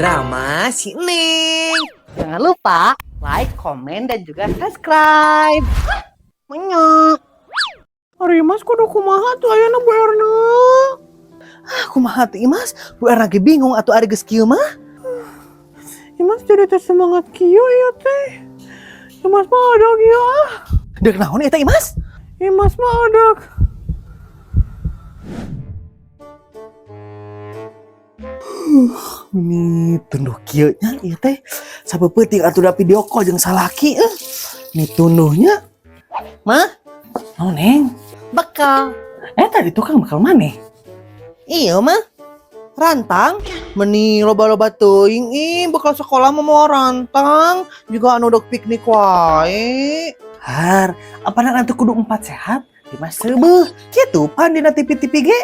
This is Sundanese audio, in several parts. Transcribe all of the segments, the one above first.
Drama si Neng. Jangan lupa like, komen, dan juga subscribe. Menyok. Ari Imas kudu kumaha tuh ayeuna, Bu Erna? Ah, kumaha tuh, Imas? Bu Erna ge bingung atuh ari geus kieu mah. Imas jadi teh semangat kieu ya teh. Imas mah ada kieu ah. Dek naon eta, Imas? Imas mah ada. Ini tunduh kieu nya ieu teh. Sapeupeuteuing atuh da video call jeung salaki eh. Nih tunduhnya. Mah, Oh, Neng. Bekal. Eh, tadi tukang bekal maneh? Iya mah. Rantang, meni loba-loba teuing ih bekal sekolah mah moal rantang, juga anu dok piknik wae. Har, apa nanti kudu empat sehat, lima seubeuh. Kitu pan dina TV-TV ge.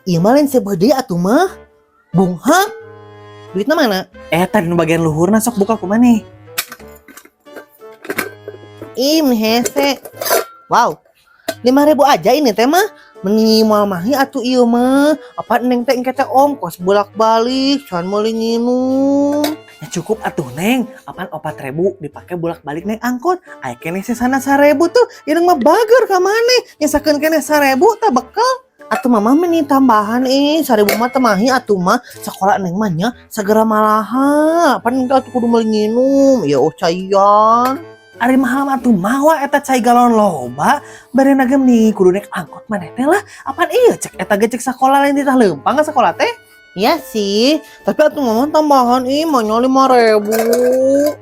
Ieu mah lain seubeuh deui atuh mah. Bunghak. Duitna mana? Eh, tadi nu bagian luhurna, sok buka ku maneh. Ih, meni hese. Wow. 5.000 aja ini teh mah. Meni moal mahi atuh ieu mah. Apa Neng teh engke teh ongkos bolak-balik, can meuli nginum. Ya cukup atuh, Neng, apaan 4.000 dipakai bolak-balik naik angkot. Aya keneh sesana 1.000 tuh, ieu mah bager ka maneh. Nyesakeun keneh 1.000 tah bekal. Atuh Mama meni tambahan ih, 1.000 mah teu mahi atuh mah. Sekolah Neng mah nya segera malaha. Pan engke atuh kudu meuli nginum. Ya oh caian. Ari mahal mah atuh mawa eta cai galon loba, barena ge meni kudu naik angkot maneh teh lah. Apaan ieu cek eta ge cek sakola lain ditah leumpang ka sakola teh. Iya sih, tapi atuh Mama tambahan ih maunya 5.000.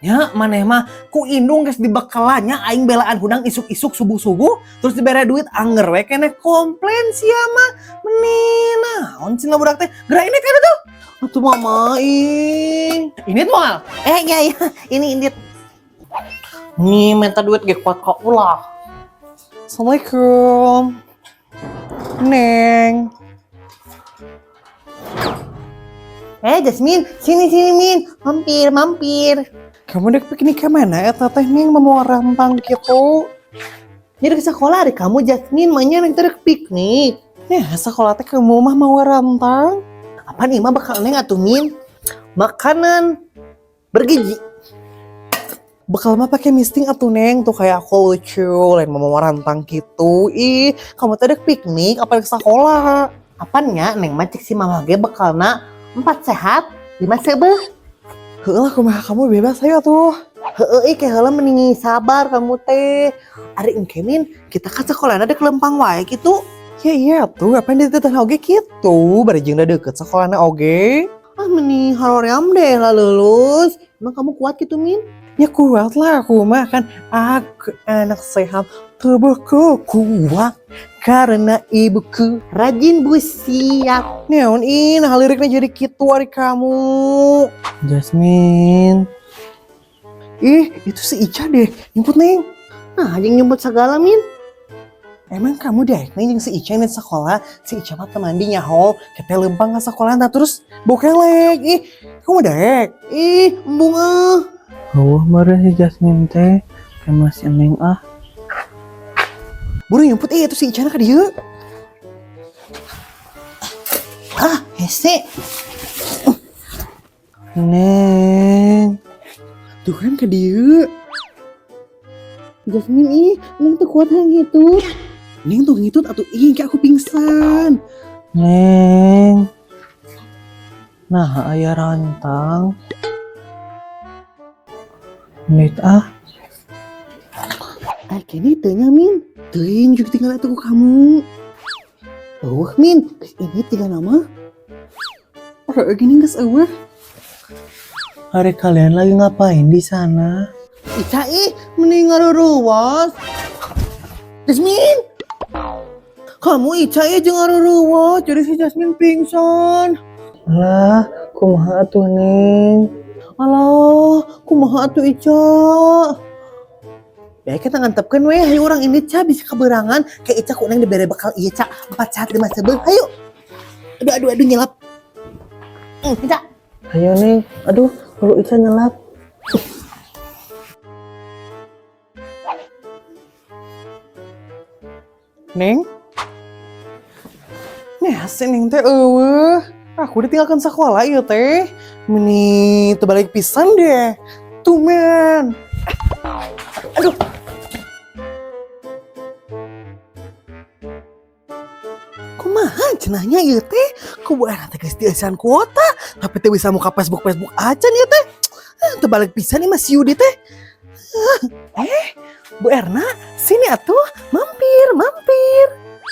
Ya maneh mah ku indung geus dibekalannya aing belaan hudang isuk-isuk subuh-subuh terus dibere duit anger we keneh komplain sia mah. Meni naon cenah budak teh, geura ini kan tuh. Atuh Mama ih. Ini tuh moal. Eh iya iya, ini indit. Nih minta duit ge kuat ka ulah. Assalamualaikum. Neng. Eh Jasmine, sini sini Min, mampir mampir. Kamu dek piknik ke mana eta teh, Neng, mau rantang gitu? Jadi ke sekolah ada kamu Jasmine, mainnya nanti ada piknik. Ya, sekolah teh kamu mah mau rantang. Apa nih mah bakal Neng atuh Min? Makanan bergizi. Bekal mah pakai misting atuh, Neng, tuh kayak aku lucu, lain mau rantang gitu. Ih, kamu teh dek piknik apa dek sekolah? Apaan nya Neng mah cek si mama ge bekalna empat sehat, lima seubeuh. Heuh lah, kumaha kamu bebas ayo tuh. Heeh, ih kayak heula mending sabar kamu teh. Ari engke Min, kita kan sekolahna dek lempang wae gitu. Ya iya tuh, apa yang dititah oge gitu, bari jeung da deket sekolahna oge. Ah meni haroream deh lah lulus. Emang kamu kuat gitu, Min? Ya kuat lah aku mah, kan aku anak sehat, tubuhku kuat karena ibuku rajin busiat. Neon ih, nah liriknya jadi gitu ari kamu. Jasmine. Ih, itu si Ica deh, nyumput Neng. Nah, yang nyumput segala, Min. Emang kamu deh, Neng, jeung si Ica ini sekolah, si Ica mah mandi nyaho, kita lempang ke sekolah nah terus bokelek. Ih, kamu dek. Ih, embung ah. Oh, meureun si Jasmine teh kayak masih Neng ah. Buru nyumput ih, itu si Ica ka dieu. Ah, hese. Neng. Tuh kan ka dieu. Jasmine ih, Neng tuh kuat yang itu. Neng tuh ngitut atuh ih, kayak aku pingsan. Neng. Nah, aya rantang. Nit ah. Ah, kini teu nya, Min. Teuing juga tinggal atuh ku kamu. Oh, Min, ini tiga nama. Oh, gini geus eueuh. Hari kalian lagi ngapain di sana? Ica ih, mending ngaruruwas. Jasmine. Kamu Ica ih jeung ngaruruwas, jadi si Jasmine pingsan. Lah, kumaha atuh, Neng? Alah, kumaha atuh Ica? Ya kita ngantepkeun we, hayu urang ini Ca bisa keberangan kayak Ica ku Neng dibere bekal ieu Ca, empat sehat lima seubeuh. Hayu. Aduh aduh aduh nyelap. Ica. Ayo Neng, aduh, kalau Ica nyelap. Neng? Nih si Neng teh eueuh. Aku ditinggalkan sekolah ieu teh. Meni terbalik pisan deh. Tumen. Aduh. Kumaha cenahnya ieu teh? Ku Bu Erna teh geus dieusian kuota, tapi teu bisa muka Facebook-Facebook acan ieu teh. Ah, terbalik pisan ieu mah si Yudi teh. Eh, Bu Erna, sini atuh, mampir, mampir.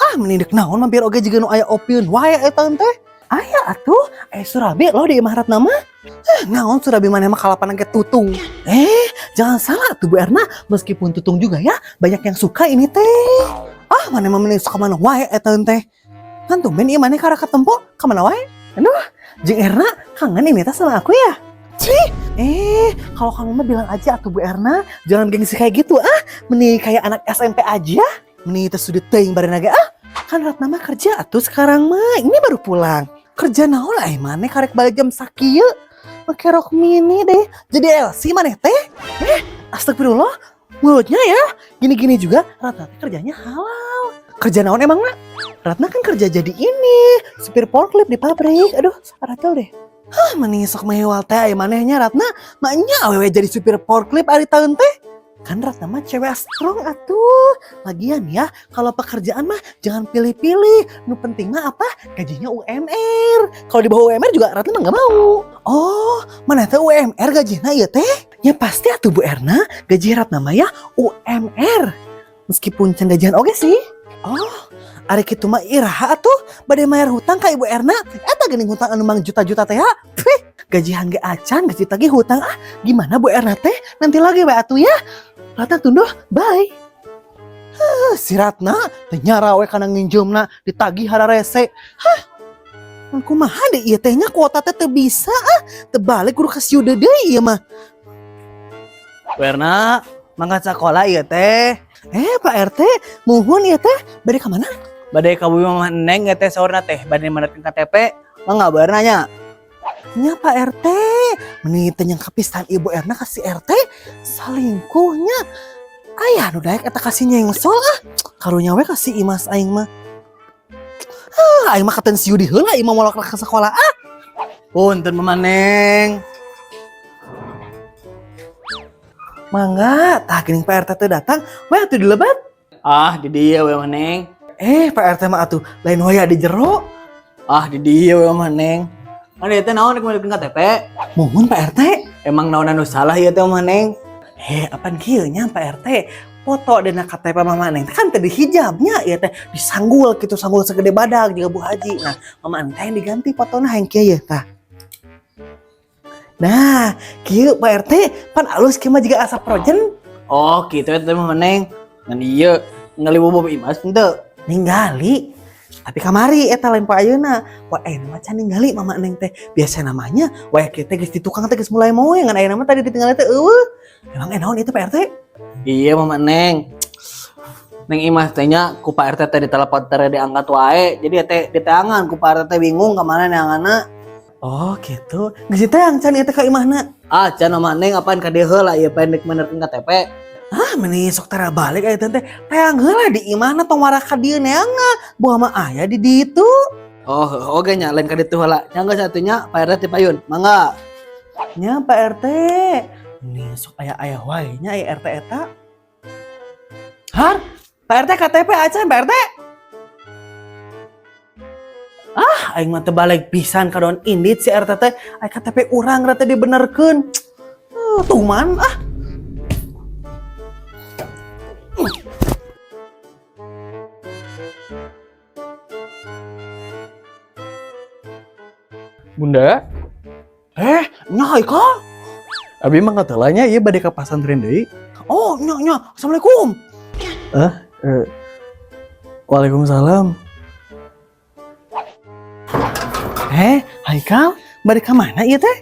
Ah, meni dek naon mampir oge jiga nu aya opieun wae eta teh. Aya atuh, aya surabi loh di imah Ratna mah. Eh, naon surabi maneh mah kalapan ge tutung. Eh, jangan salah tuh Bu Erna, meskipun tutung juga ya, banyak yang suka ini teh. Ah, maneh mah mending suka mana wae eta teh. Kan tumben ieu maneh karek katempo, ka mana wae? Aduh, jeung Erna kangen ini teh sama aku ya. Cih, eh, kalau kamu mah bilang aja atuh Bu Erna, jangan gengsi kayak gitu ah. Meni kayak anak SMP aja. Meni teh sudut teuing bareng ge ah. Kan Ratna mah kerja atuh sekarang mah, ini baru pulang. Kerja naon lah maneh karek balik jam sakieu. Make rok mini deh. Jadi LC maneh teh. Eh, astagfirullah. Mulutnya ya, gini-gini juga Ratna teh kerjanya halal. Kerja naon emang nak? Ratna kan kerja jadi ini, supir forklift di pabrik. Aduh, ratel deh. Hah, meni sok mewal teh aya manehnya Ratna. Maknya awewe jadi supir forklift ari tahun teh. Kan Ratna mah cewek strong atuh. Lagian ya, kalau pekerjaan mah jangan pilih-pilih. Nu penting mah apa? Gajinya UMR. Kalau di bawah UMR juga Ratna mah nggak mau. Oh, mana teh UMR gajinya ieu teh? Ya pasti atuh Bu Erna, gaji Ratna mah ya UMR. Meskipun can gajian oge sih. Oh, ari kitu mah iraha atuh bade mayar hutang ka Ibu Erna. Eta geuning hutang anu mang juta-juta teh ya. Pih, gajian ge acan, gaji tagih hutang ah. Gimana Bu Erna teh? Nanti lagi we atuh ya. Ratna tunduh, bye. Huh, si Ratna teh nyara we kana nginjeumna ditagih hararese. Hah. Kumaha deh ieu teh nya kuota teh teu bisa ah. Teu balik kudu ka si Yuda deui ieu mah. Bu Erna, mangkat sekolah ieu teh. Eh, Pak RT, muhun ieu teh bade ka mana? Bade ka bumi Mama Neng ieu teh saurna teh bade menerkeun KTP. Mangga Bu Erna nya. Nya Pak RT, meni teh nyangka pisan Ibu Erna ka si RT salingkuhnya. Aya nu daek eta kasih nyengsol ah. Karunya we kasih Imas aing mah. Ah, aing mah katen si Yudi heula ieu mah molok ka sekolah ah. Punten Mama Neng. Mangga, tah geuning Pak RT teh datang, we atuh dilebat. Ah, di dieu we Mama Neng. Eh, Pak RT mah atuh lain waya di jero. Ah, di dieu we Mama Neng. Kan ieu teh naon rek menerkeun KTP? Muhun Pak RT. Emang naon anu salah ieu teh Mama Neng? Eh, apaan kieu nya Pak RT? Foto dina KTP Mama Neng teh kan teh di hijabnya ieu teh disanggul gitu, sanggul segede badag juga Bu Haji. Nah, Mama Neng teh yang diganti fotona hayang kieu ye tah. Nah, kieu Pak RT pan alus kieu mah jiga asa frozen. Oh, gitu ya teh Mama Neng. Ngan ieu ningali bobo Imas henteu. Ninggali. Tapi kamari eta lain poe ayeuna. Poe ayeuna mah can ninggali Mama Neng teh. Biasa namanya waya kieu teh geus di tukang teh geus mulai moe ngan ayeuna mah tadi ditinggali teh eueuh. Emang naon itu Pak RT? Iya Mama Neng. Neng Imas teh nya ku Pak RT teh ditelepon teh diangkat wae. Jadi teh diteangan ku Pak RT teh bingung ka mana neanganna. Oh gitu. Geus diteang can ieu teh ka imahna. Ah, can Mama Neng apaan ka dieu heula ieu pendek menerkeun KTP. Ah, meni sok tara balik aya teh. Teang heula di imahna tong wara ka dieu neangna. Buah mah aya di ditu. Oh, oge nya lain ka ditu heula. Nya geus atuh nya Pak RT payun. Mangga. Nya Pak RT. Nih sok aya-aya wae nya aya RT eta. Har, Pak RT KTP acan Pak RT. Ah, aing mah teu balik pisan kadon indit si RT teh. Aya KTP urang rata dibenerkeun. Tuman ah. Bunda, Eh, nya Haikal. abi mah nggak nya ieu bade ka pasantren deui. Oh, nya nya. Assalamualaikum. Eh, Waalaikumsalam. Eh, Haikal, bade ka mana ieu teh?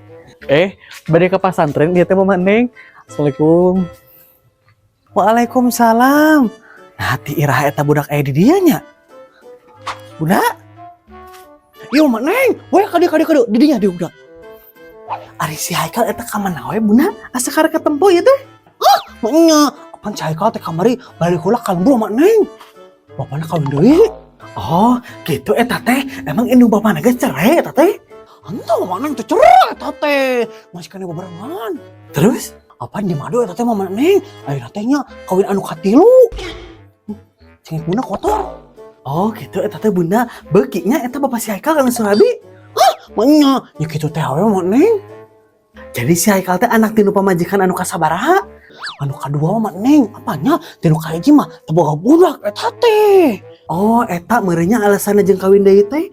Eh, bade ka pasantren ieu teh Mama Neng. Assalamualaikum. Waalaikumsalam. Nah, ti iraha eta budak aya di dieu nya. Budak? Yo, Mak Neng, we kadieu kadieu kadieu di dinya dieu budak. Ari si Haikal eta ka mana we bunda? Asa karek katempo ieu teh? Ah, maknya apaan si Haikal teh kamari balik heula ka lembur Mak Neng. Bapakna kawin deui. Oh, gitu eta teh. Emang indung bapakna geus cerai eta teh? Henteu, Mama Neng teh cerai eta teh. Masih keneh bebarengan. Terus? Apaan di madu eta teh Mama Neng? Ayeuna teh nya kawin anu katilu. Cengek Bunda kotor. Oh gitu, eta teh Bunda beuki nya eta bapak si Haikal kana Surabi. Hah, manya nya kitu teh we Mama Neng. Jadi si Haikal teh anak tinu pamajikan anu kasabaraha? Anu kadua, Mama Neng, apanya tinu kahiji mah teu boga budak eta teh. Oh, eta meureun nya alasanna jeung kawin deui teh.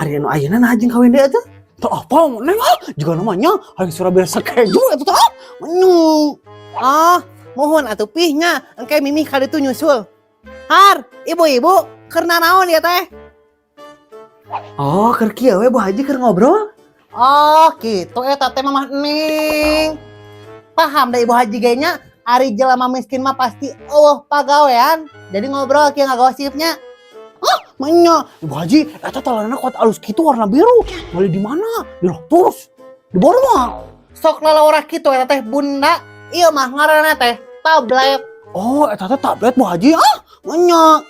Ari anu ayeuna naha jeung kawin deui atuh? Teu apa, Mama Neng, ah, juga namanya hayang Surabi sakeju eta teh ah. Menyu. Oh, mohon atuh pihnya, engke mimih kali itu nyusul. Har, ibu-ibu, keur naon ya teh? Oh, keur kieu we Bu Haji keur ngobrol. Oh, gitu eta teh Mamah Neng. Paham deh Ibu Haji ge nya, ari jelema miskin mah pasti euweuh pagawean. Jadi ngobrol kieu ngagosipnya. Manya, Ibu Haji, eta talanana kuat alus kitu warna biru. Beli di mana? Di Lotus. Di Borma. Sok lalawara kitu eta teh Bunda. Ieu mah ngaranna teh tablet. Oh, eta teh tablet, Bu Haji. Ah, manya.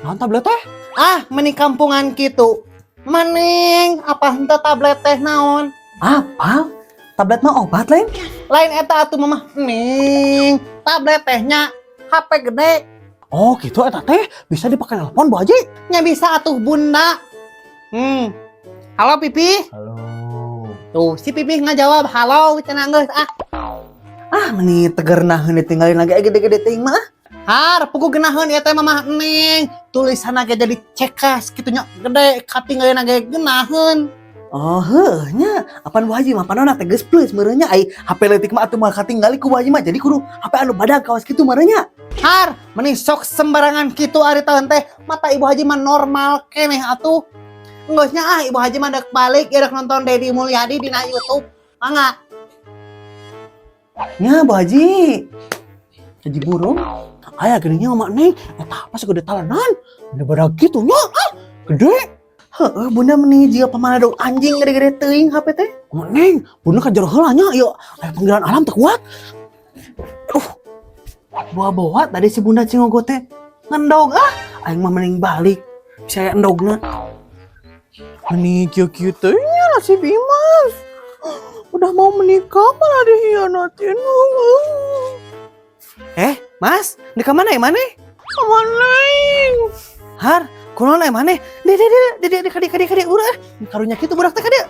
Naon tablet teh? Ah, meni kampungan kitu. Maning, apa henteu tablet teh naon? Apal? Tablet mah obat lain? Lain eta atuh Mamah Ning. Tablet teh nya HP gede. Oh, gitu eta teh bisa dipakai nelpon, Bu Haji. Nya bisa atuh Bunda. Halo, Pipi. Halo. Tuh, si Pipi ngajawab halo cenah geus ah. Ah, meni teu geunaheun ditinggalin lagi gede-gede teuing mah. Har, puguh geunaheun ieu teh Mamah Neng. Tulisanna ge jadi cekas kitu nya gede katinggalin ge geunaheun. Oh, heuh nya. Apan Bu Haji mah panona teh geus plus meureun nya ai HP leutik mah atuh moal katinggali ku Bu Haji mah jadi kudu HP anu badag kawas kitu meureun nya. Har, meni sok sembarangan kitu ari tahun teh mata Ibu Haji mah normal keneh atuh. Enggeus nya ah, Ibu Haji mah dek balik ya dek nonton Dedi Mulyadi dina YouTube. Mangga. Nya Bu Haji. Haji burung. Aya geuning nya Mama Neng, eta apa segede talenan? Bener badag kitu nya. Ah, gede. Heeh, Bunda meni jiga pamanadog anjing gede-gede teuing HP teh. Mama Neng, Bunda ka jero heula nya, ieu aya panggilan alam teu kuat. Aduh. Bawa-bawa tadi si Bunda cingogo teh ngendog ah. Aing mah mending balik. Bisa aya endogna. Meni kieu-kieu teh nya nasib Imas. Udah mau menikah malah dihianatin. Eh, Mas, di mana ya maneh? Mama Neng. Har, kunaon aya maneh? Deh, deh, deh, deh, deh, kade, kade, kade, udah. Karunya kitu budak teh kade.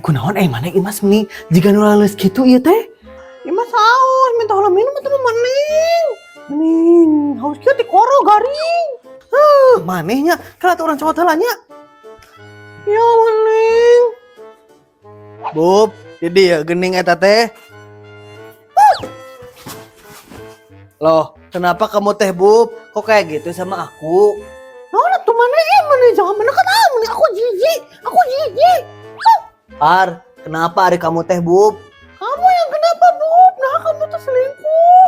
Kunaon eh maneh Imas meni jiga nu laleus kitu ieu teh? Imas haus, minta heula minum atuh Mama Neng. Neng, haus kieu tikoro garing. Huh, manehnya kalau atuh urang cowok heula nya. Ya Mama Neng. Bub, jadi ya gening eta teh. Loh, kenapa kamu teh, Bub? Kok kayak gitu sama aku? Naon atuh maneh eh maneh jangan mendekat ah, maneh aku jijik. Aku jijik. Har, kenapa ari kamu teh, Bub? Kamu yang kenapa, Bub? Nah, kamu tuh selingkuh.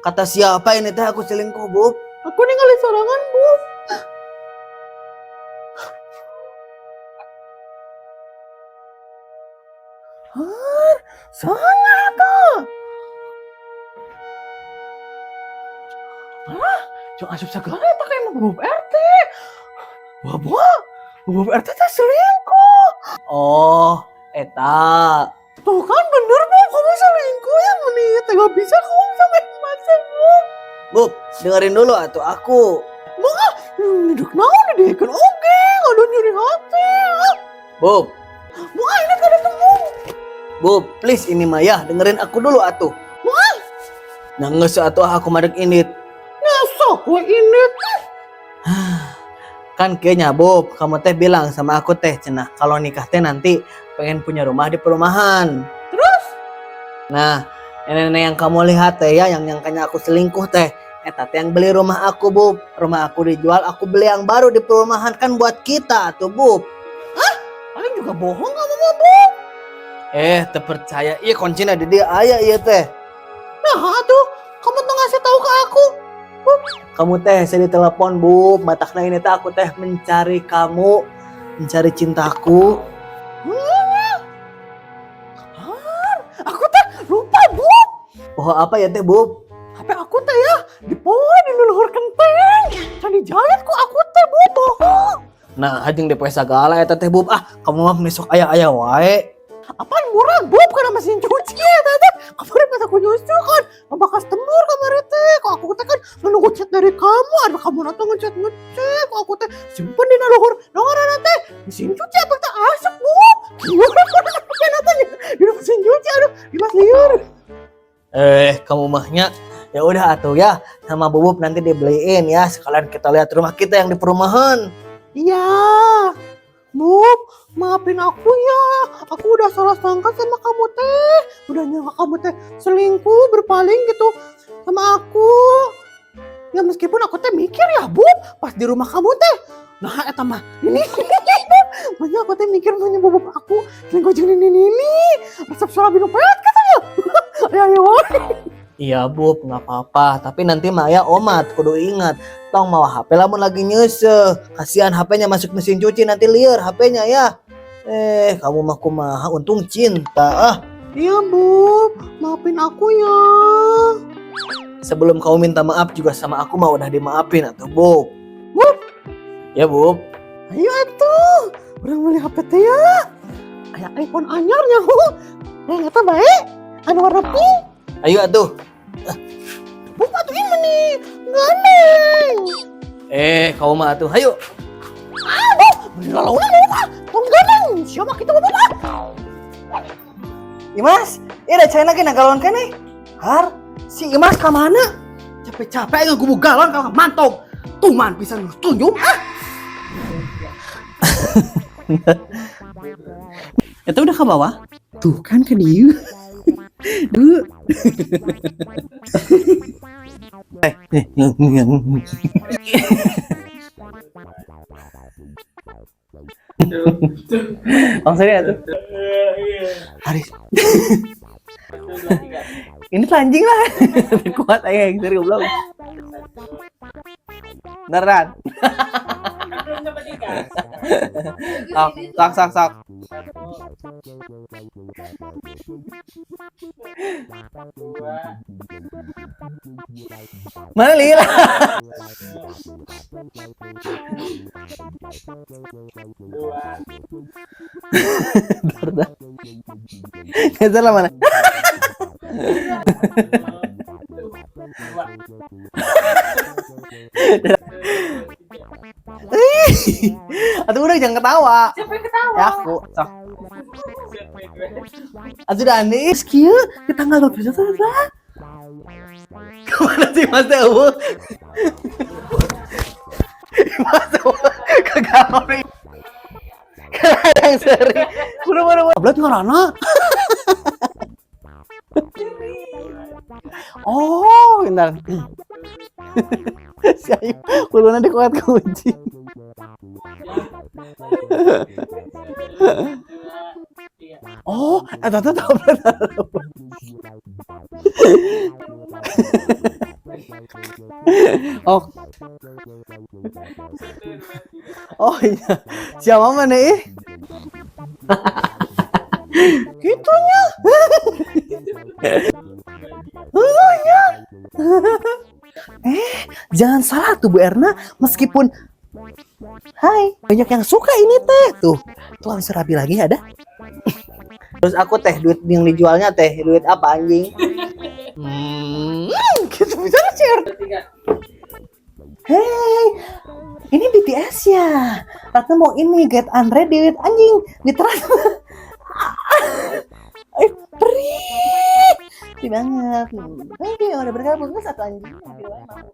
Kata siapa ini teh aku selingkuh, Bub? Aku ninggalin sorangan, Bub. Har, sangat eta. Alah, jangan asup segala eta kayak mau Bub RT. Bawa, Bub RT teh selingkuh. Oh, eta. Tuh kan bener, Bub, kamu selingkuh ya meni. Tega bisa kamu sama Mas, Bub. Bub, dengerin dulu atuh aku. Duduk naon didekeun oge, aduh nyeri hati. Bub, Buah ini kada temu. Bub, please ini mah ya, dengerin aku dulu atuh. Nah, geus atuh aku madek indit. Nyesok we ini. Kan kayaknya Bub, kamu teh bilang sama aku teh cenah kalau nikah teh nanti pengen punya rumah di perumahan. Terus? Nah, nenek-nenek yang kamu lihat teh ya, yang nyangkanya aku selingkuh teh, eta teh yang beli rumah aku, Bub. Rumah aku dijual, aku beli yang baru di perumahan kan buat kita tuh, Bub. Paling juga bohong kamu mah, Bub. Eh, terpercaya. Iya kuncinya di dia aya iya teh. Nah, atuh kamu tuh ngasih tahu ke aku. Kamu teh saya ditelepon, Bub. Matakna ini teh aku teh mencari kamu, mencari cintaku. Aku teh lupa, Bub. Oh, apa ya teh, Bub? HP aku teh ya dipoe di luhur kenteng. Can dijahit ku aku teh, Bub. Poho. Nah, jeung DP sagala eta teh, Bub. Ah, kamu mah besok aya-aya wae. Apaan murah, Bub, karena mesin cuci ya teh. Kemarin pas aku nyusul kan, sama customer kemarin teh. Kok aku teh kan menunggu chat dari kamu, ada kamu nanti ngechat ngechat. Kok aku teh simpen di luhur. Nongoran teh mesin cuci apa teh asap, Bub. Gimana nanti di mesin cuci, aduh, Dimas liur. Eh, kamu mahnya ya udah atuh ya, sama Bubub nanti dibeliin ya, sekalian kita lihat rumah kita yang di perumahan. Iya. Bub, maafin aku ya. Aku udah salah sangka sama kamu teh. Udah nyangka kamu teh selingkuh, berpaling gitu sama aku. Ya meskipun aku teh mikir ya, Bub, pas di rumah kamu teh. Nah, eta mah ini. Banyak aku teh mikir mau Bubub aku selingkuh jeung ini. Resep salah minum pelet katanya. Ayo ayo. Iya, Bub, nggak apa-apa. Tapi nanti mah ya omat, kudu ingat. Tong mawa HP lamun lagi nyeuseuh. Kasihan HP-nya masuk mesin cuci, nanti lieur HP-nya ya. Eh, kamu mah kumaha, untung cinta. Ah, Iya, Bub, maafin aku ya. Sebelum kamu minta maaf juga sama aku mah udah dimaafin atuh, Bub. Bub. Ya, Bub. Ayo atuh, urang beli HP teh ya. Kayak iPhone anyar nya, hu. Eh, eta bae. Anu warna pink. Ayo atuh. Bub atuh ini nih, gandeng. Eh, kamu mah atuh. Ayo. Beli lalaunan Bub ah. Tong gandeng. Siapa kita Bub ah? Imas, ini ada China kena galon keneh. Har, si Imas ka mana? Capek-capek ngegubuk galon kalau mantog. Tuman pisan tunjuk ah. Itu udah ke bawah? Tuh kan ke dieu. Duh. Eh, langsung ya tuh. Haris. Ini anjing lah. Kuat aja yang seri goblok. Beneran. Sok, sok, sok, sok. Mana Lila? Bentar, bentar. Nggak salah mana? Atau udah jangan ketawa. Siapa yang ketawa? Ya aku. Sok. Atuh udah aneh. Kieu di tanggal 21 lah. Kemana sih Mas Dewo? Mas Dewo ke galon. Yang seri. Buru buru buru. Tablet ngarana. Oh, bentar. Si Ayu, kuluna dikuat kunci. Oh, eta teh tablet. Oh. Oh iya. Siapa mana ih? Gitunya. Jangan salah tuh Bu Erna, meskipun hai, banyak yang suka ini teh. Tuh, tuh langsung rapi lagi ada. Terus aku teh duit yang dijualnya teh duit apa anjing? Gitu bisa share. Hey, ini BTS ya. Ratna mau ini get unready with anjing di teras. Perih. Sedih banget. Thank you udah bergabung satu anjing. Happy banget.